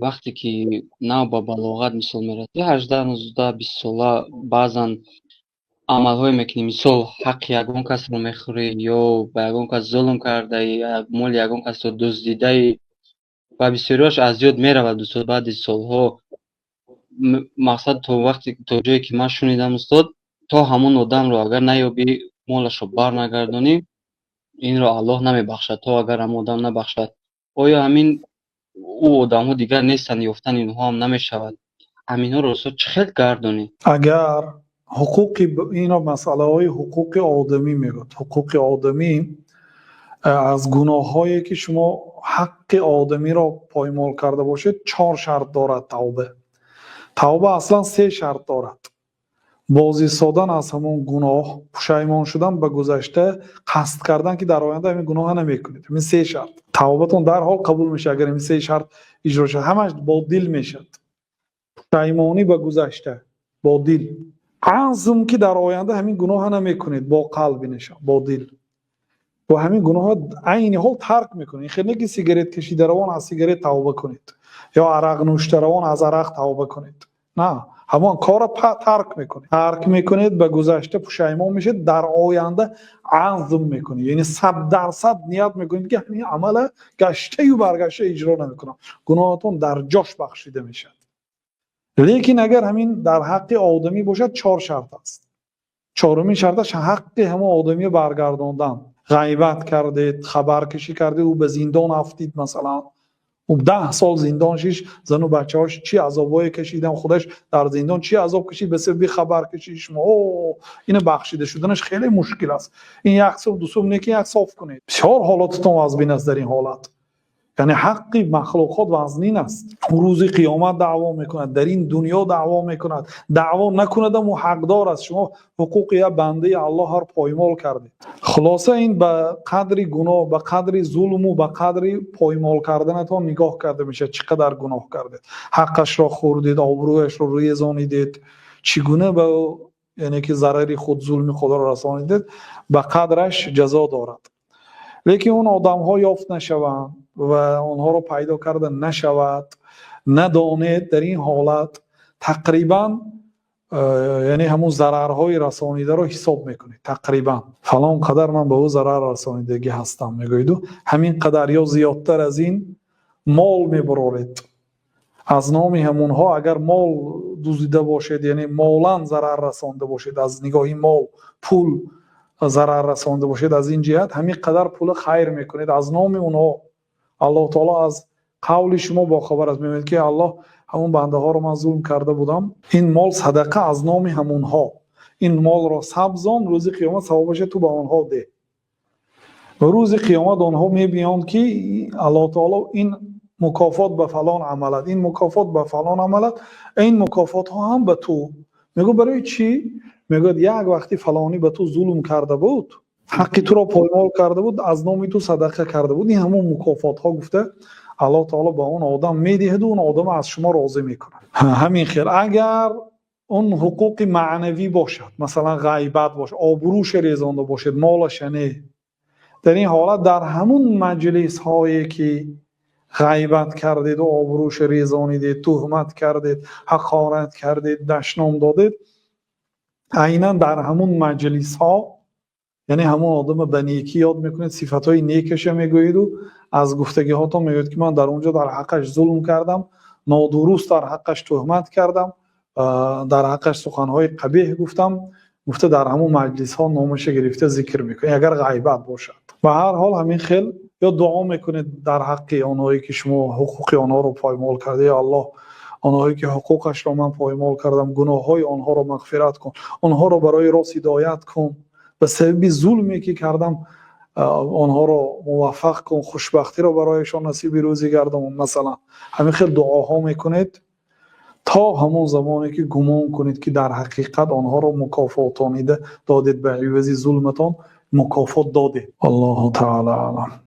Вақте ки нав ба балоғат, мисол, мерасӣ, 18, 19, 20 сола, баъзан амалҳое мекунӣ, мисол, ҳаққи ягон касро мехӯрӣ ё ба ягон кас зулм кардаӣ, моли ягон касро дуздидаӣ ва бисёриҳош аз ёд меравад, устод, баъди солҳо. Мақсад, то вақте, то ҷое ки ман шунидам, устод, то ҳамон одамро агар наёбӣ, молашро барнагардонӣ, инро Аллоҳ намебахшад, то агар ҳамон одам набахшад. Оё ҳамин ӯ одамҳо дигар нестанд, ёфтани инҳо ҳам намешавад, ҳаминҳоро, устод, чӣ хел гардонӣ? Агар ҳуқуқи ино, масъалаҳои ҳуқуқи одамӣ мегӯяд, ҳуқуқи одамӣ аз гуноҳҳое ки шумо ҳаққи одамиро поймол карда бошед, чор шарт дорад тавба. Тавба аслан се шарт дорад: боз истодан аз ҳамон гуноҳ, пушаймон шудан ба гузашта, қасд кардан, ки дар оянда ҳамин гуноҳа намекунед. Ҳамин се шарт, тавбатон дарҳол қабул мешавад, агар ҳамин се шарт иҷро шавад. Ҳамаш бо дил мешавад: пушаймонӣ ба гузашта бо дил, азм, ки дар оянда ҳамин гуноҳа намекунед, бо қалби нишон, бо дил, ва ҳамин гуноҳа айни ҳол тарк мекунед. Ин хел не, ки сигарет кашидаравон аз сигарет тавба кунед ё арақ нӯштаравон аз арақ тавба кунед. На, ҳамон корро тарк мекунед. Тарк мекунед, ба гузашта пушаймон мешед, дар оянда азм мекунед, яъне 100% ният мекунед, ки ҳамин амала гаштаю баргашта иҷро намекунам. Гуноҳатон дар ҷош бахшида мешавад. Лекин агар ҳамин дар ҳаққи одамӣ бошад, чор шарт аст. Чорумин шарташ ҳаққи ҳамон одамиро баргардондан. Ғайбат кардед, хабаркашӣ кардед, ӯ ба зиндон афтид, масалан, ӯ 10 сол зиндон шиш, зану бачаҳош чӣ азобҳое кашидан, худаш дар зиндон чӣ азоб кашид ба сабаби хабаркашии шумо. О, ина бахшида шуданаш хеле мушкил аст. Ин як сум, ду сум не, ки як соф кунед. Бисёр ҳолататон вазбин аст дар ин ҳолат, яъне ҳаққи махлуқот вазнин аст. Рӯзи қиёмат даъво мекунад, дар ин дунё даъво мекунад, даъво накунадам, ӯ ҳақдор аст. Шумо ҳуқуқи як бандаи Аллоҳро поймол кардед. Хулоса, ин ба қадри гуноҳ, ба қадри зулму ба қадри поймол карданатон нигоҳ карда мешавад, чӣ қадар гуноҳ кардед, ҳаққашро хӯрдед, обрӯяшро резонидед, чӣ гуна ба яъне ки зарари худ, зулми худро расонидед, ба қадраш ҷазо дорад. Лекин он одамҳо ёфт нашаванд ва онҳоро пайдо карда нашавад, надонед, дар ин ҳолат тақрибан яъне ҳамун зарарҳои расонидаро ҳисоб мекунед. Тақрибан фалон қадар ман ба ӯ зарар расонидагӣ ҳастам, мегӯеду, ҳамин қадар ё зиёдтар аз ин мол мебароред аз номи ҳамонҳо. Агар мол дуздида бошед, яъне молан зарар расонда бошед, аз нигоҳи мол, пул зарар расонда бошед, аз ин ҷиҳат ҳамин қадар пула хайр мекунед аз номи онҳо. Аллоҳ таоло аз қавли шумо бохабар аст. Мегӯяд, ки Аллоҳ, ҳамон бандаҳоро ман зулм карда будам, ин мол садақа аз номи ҳамонҳо, ин молро сабзон, рӯзи қиёмат савобаша ту ба онҳо деҳ. Ва рӯзи қиёмат онҳо мебиёнд, ки Аллоҳ таоло, ин мукофот ба фалон амалат, ин мукофот ба фалон амалат, ин мукофотҳо ҳам ба ту. Мегӯ: «Барои чӣ?» Мегӯяд: «Як вақти фалонӣ ба ту зулм карда буд, ҳаққи туро поймол карда буд, аз номи ту садақа карда буд, ин ҳамон мукофотҳо», гуфта, Аллоҳ таоло ба он одам медиҳаду он одам аз шумо розӣ мекунад. Ҳамин хел, агар он ҳуқуқи маънавӣ бошад, масалан, ғайбат бошад, обрӯша резонда бошед, молаша не, дар ин ҳолат дар ҳамун маҷлисҳое ки ғайбат кардеду обрӯша резонидед, туҳмат кардед, ҳақорат кардед, дашном додед, айнан дар ҳамун маҷлисҳо, яъне ҳамон одама ба некӣ ёд мекунед, сифатҳои некаша мегӯеду аз гуфтагиҳотон мегӯед, ки ман дар он ҷо дар ҳаққаш зулм кардам, нодуруст дар ҳаққаш туҳмат кардам, дар ҳаққаш суханҳои қабеҳ гуфтам, гуфта, дар ҳамон маҷлисҳо номаша гирифта зикр мекунед, агар ғайбат бошад. Ба ҳар ҳол, ҳамин хел ё дуо мекунед дар ҳаққи онҳое ки шумо ҳуқуқи онҳоро поймол карда: «Ё Аллоҳ, онҳое ки ҳуқуқашро ман поймол кардам, гуноҳҳои онҳоро мағфират кун, онҳоро барои рост ҳидоят кун, ба сабаби зулме ки кардам, онҳоро муваффақ кун, хушбахтиро барояшон насиби рӯзӣ гардон», масалан. Ҳамин хел дуоҳо мекунед то ҳамон замоне ки гумон кунед, ки дар ҳақиқат онҳоро мукофотонида додед, ба ивази зулматон мукофот додед. Аллоҳу таала аълам.